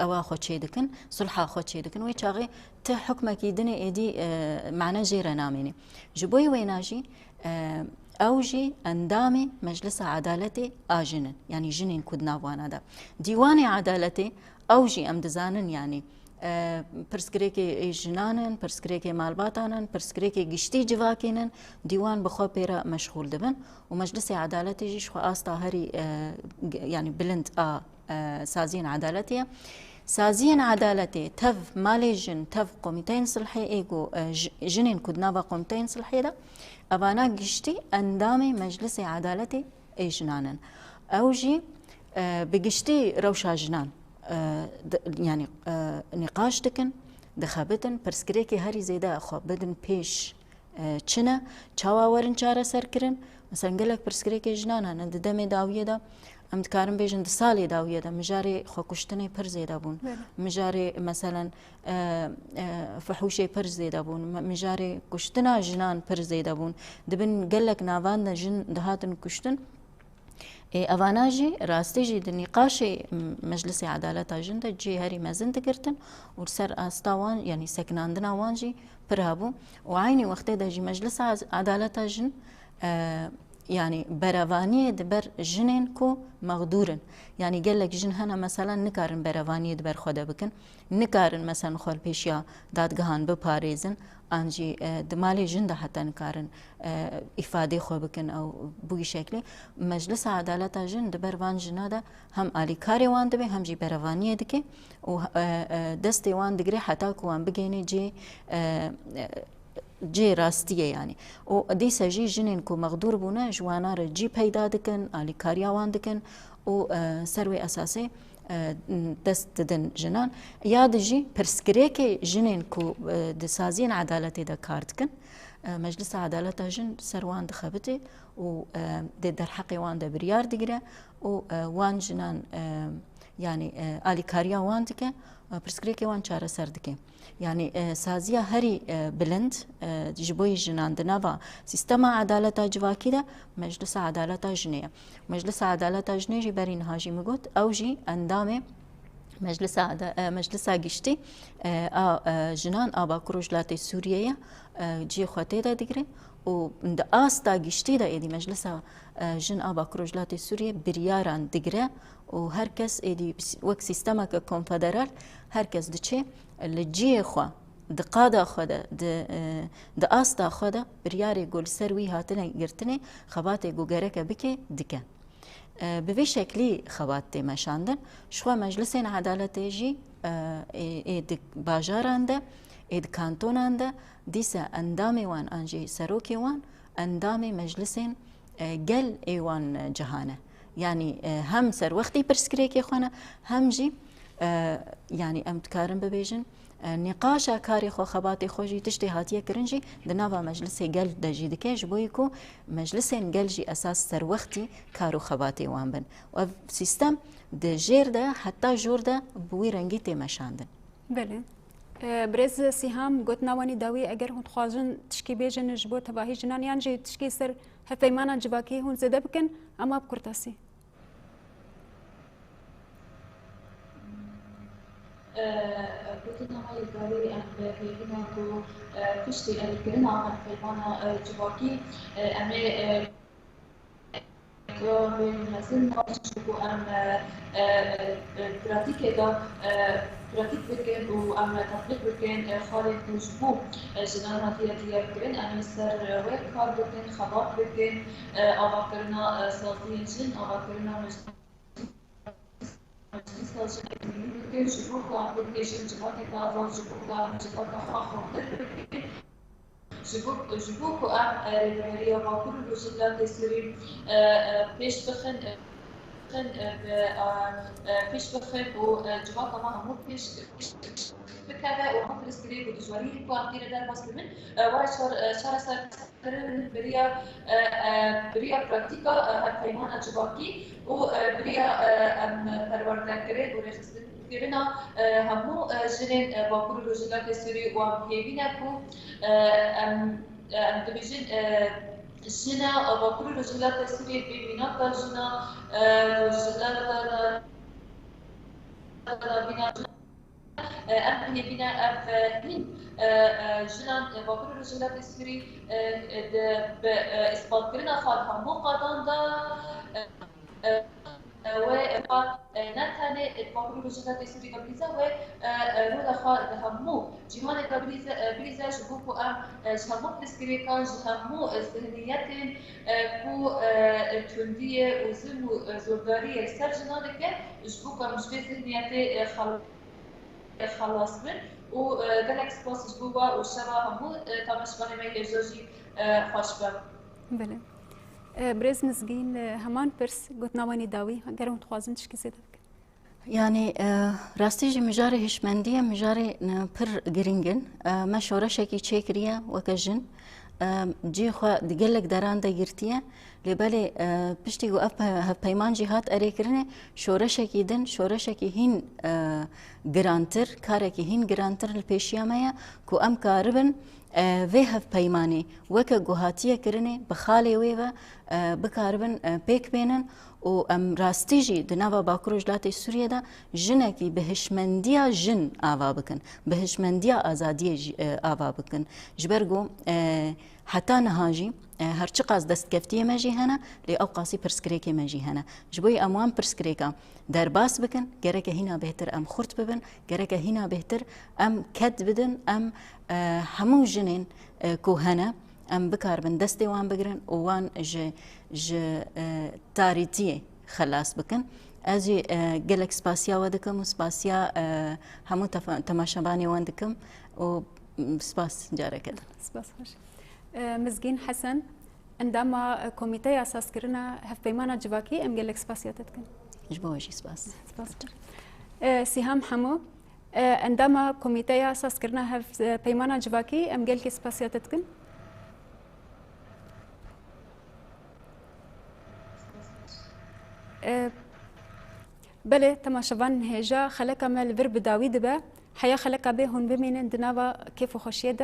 ewa xwe çê dikin, sulha xwe çê dikin, wê çaxê ti hukmekî dinê êdî, e, mane jê re namêne. Ji bo wêna jî, e, ew jî endamê Meclisa Edaletê a jin in, yanî jinên ku di nav wana de. Dîwanê Edaletê, ew jî em dizanin, yanî, e, pirsgirêkê ê jinan in, pirsgirêkê malbatan in, pirsgirêkê giştî civakê in, dîwan bi xwe pê re meşxûl dibin û Meclisê Edaletê jî ji xwe asta herî, e, g-, yanî bilind a, e, saziyên edaletê ye. Saziyên edaletê tev malê jin, tev komîteyên sulhê ê ku, e, ji-, jinên ku di nava komîteyên sulhê de, evana giştî endamê Meclisê Edaletê ê jinan in. Ew jî, e, bi giştî rewşa jinan, e, di, yanî, e, nîqaş dikin, dixebitin, pirsgirêkê herî zêde xwe bidin pêş, e, çi ne, çawa werin çareserkirin. Mesela gelek pirsgirêkê jinan hene di demê dawiyê de, em dikarin bêjin di salê dawiyê de mijarê xwekuştinê pir zêde bûn. Belê. Mijarê, meselen, e, e, fihûşê pir zêde bûn, mi-, mijarê kuştina jinan pir zêde bûn. Dibin gelek navan de jin dihatin kuştin. Ê, evana jî rastî jî di nîqaşê, m-, Meclisê Edaleta Jin de cihê herî mezin digirtin û li ser asta wan, yanî sekinandina wan jî pir hebû û eynî wextê de jî Meclisa Ez-, Edaleta Jin, e, yanî berevaniyê di ber jinên ku mexdûr in. Yanî gelek jin hene, meselen, nikarin berevaniyê di ber xwe de bikin, nikarin, meselen, xwe li pêşiya dadgehan biparêzin, an jî, e, di malê jin de heta nikarin, e, îfadê xwe bikin ew bi wî şeklê. Meclisa Edaleta Jin di ber van jina de hem alîkarê wan dibe, hem jî berevaniyê dike û, e, e, destê wan digire heta ku wan bigihîne cê, e, e, cê rastiyê, yanî. Û dîse jî jinên ku mexdûr bûne, ji wana re cî peyda dikin, alîkariya wan dikin û, e, ser wê esasê, e, dest didin jinan. Ya di jî pirsgirêkê jinên ku, e, di saziyên edaletê de kar dikin, e, Meclisa Edaleta Jin ser wan dixebite û, e, dê derheqê wan de biryar digire û, e, wan jinan, e, yanî, e, alîkariya wan dike, e, pirsgirêkê wan çareser dike. Yanî, e, saziya herî, e, bilind, e, ji bo yê jinan di nava sîstema edaleta civakî de Meclisa Edaleta Jinê ye. Meclisa Edaleta Jinê jî berî niha jî min got, ew jî endamê Meclisa Eda-, e, Meclisa Giştî, e, a, e, jinan a Bakur Rojhilatê Sûriyê ye, e, cihê xwe tê de digire û di asta giştî de êdî Meclisa, e, Jin a Bakur Rojhilatê Sûriyê biryaran digire û her kes êdî wek sîstemeke konfederal her kes diçe li cihê xwe di qada xwe de, di, e, di asta xwe de biryarê ku li ser wî hatine girtinê, xebatê ku gereke bike, dike. E, bi vî şeklî xebat tê meşandin. Ji xwe meclisên edaletê jî, e, ê, ê di bajaran de, ê di kantonan de, dîse endamê wan an jî serokê wan endamê meclisên, e, gel ê wan, e, cihan e. Yanî, e, hem serwextî pirsgirêkê xwe ne, hem jî, e, yanî em dikarin bibêjin, e, nîqaşa karê xwe, xebatê xwe jî, tiştê hatiye kirin jî di nava meclisê gel de jî dike, ji bo ku meclisên gel jî esas serwextî kar û xebatê wan bin. Û ev sîstem di jêr de heta jor de bi wî rengî tê meşandin. Belê. E, birêz Sîham, gotina wanî dawî, eger hûn dixwazin tişkî bêjin ji bo tevahî jinan yan jî tişkî ser hevpeymana civakî hûn zêde bikin, ema bi kurtasî. E, gotina me yê dawî em bi hêvî ne ku, e, piştî erêkirina hevpeymana, e, civakî, e, em ê, e, Rewên mezin ne, ji bo em, e, e, e, pratîkê de, e, pratîk bikin û em tetbîq bikin, e, xalên ku ji bo, e, jinan hatiye diyarkirin, em ê ser wê kar bikin, xebat bikin, e, avakirina, e, saziyên jin, avakirina meclîsa jin êdî bikin, ji bo ku em bigihîjin civakeke azad, ji bo ku em civaka xwe xurtir bikin. Ji bo, ji bo ku em, e, rêveberiya Bakur û Rojhilatê Sûrî, e, e, pêş bixin, e, bixin, e, bi, e, e, pêş bixin û, e, civaka me hemû pêş, pêş bikeve û hemû pirsgirêk û dijwariyên ku em tê re derbas dibin, e, were çar-, e, çareserkirin beriya, e, e, beriya pratîka, e, hevpeymana civakî û, e, beriya, e, em perwerdekirin û rêxistin kirina, e, hemû, e, jinên, e, Bakur û Rojhilatê Sûrî û em hêvî ne ku, e, em, e, em dibêjin, e, jina, e, Bakur û Rojhilatê Sûrî bê mînaka jina, e, Rojhilata Navîna jina, e, em hêvî ne ev, e, hîn, e, e, jinan, e, Bakur û Rojhilatê Sûrî, e, e, di, bi, e, îspatkirina xwe di hemû qadan de, e, e, e, wê, e, xwe, e, ne tenê, e, di Bakur û Rojhilatê Sûrî de bihîze, wê, e, e, rola xwe di hemû cîhanê de bihîze, e, bihîze, ji bo ku em, e, ji hemû pirsgirêkan, ji hemû, e, zihniyetên, e, ku, e, e, tundiyê û zilm û, e, zordariyê li ser jinan dike, ji bo ku em ji vê zihniyetê, e, xel-, e, xelas bin. Û, e, gelek spas ji bo we û şeva hemû, e, temaşevanê me hêja jî, e, xweş be. Belê. E, birêz Mizgîn, e, heman pirs, gotina wanî dawî, ger hûn dixwazin tişkî zêde bikin. Yanî, e, rastî jî mijarê hişmendiyê mijarê, e, pir giring in. E, me şoreşekî çêkiriye weke jin. E, cihê xwe di gelek deran de girtiye. Lê belê, e, piştî ku ev pe-, hevpeyman jî hat erêkirinê, şoreşekî din, şoreşekî hîn, e, girantir, karekî hîn girantir li pêşiya me ye ku em karibin, e, vê hevpeymanê weke ku hatiye kirinê bi xalê wê ve, e, bikaribin, e, pêk bênin û em rastî jî di nava Bakur Rojhilatê Sûriyê de jinekî bi hişmendiya jin ava bikin, bi hişmendiya azadiyê jî, e, ava bikin. Ji ber ku, e, heta niha jî, e, her çiqas destkeftiyê me jî hene, lê ewqasî pirsgirêkê me jî hene. Ji bo em wan pirsgirêka derbas bikin, gereke hîna bêhtir em xurt bibin, gereke hîna bêhtir em ked bidin, em, e, hemû jinên, e, ku hene, em bikaribin destê wan bigirin û wan ji, ji, e, tarîtiyê xelas bikin. Ez jî, e, gelek spasiya we dikim û spasiya, e, hemû tefa-, temaşevanê wan dikim û, m, spas careke din. Spas xweş. E, Mizgîn Hesen, endama, e, Komîteya Sazkirina Hevpeymana Civakî, em gelek spasiya te dikin. Ji bo we jî spas. Spas. E, Sîham Hemo, e, endama Komîteya Sazkirina Hev-, e, Peymana Civakî, em gelkî spasiya te dikin. E, belê, temaşevan hêja, xeleka me li vir bi dawî dibe. Heya xeleka bê hûn bimînin di nava kêf û xweşiyê de.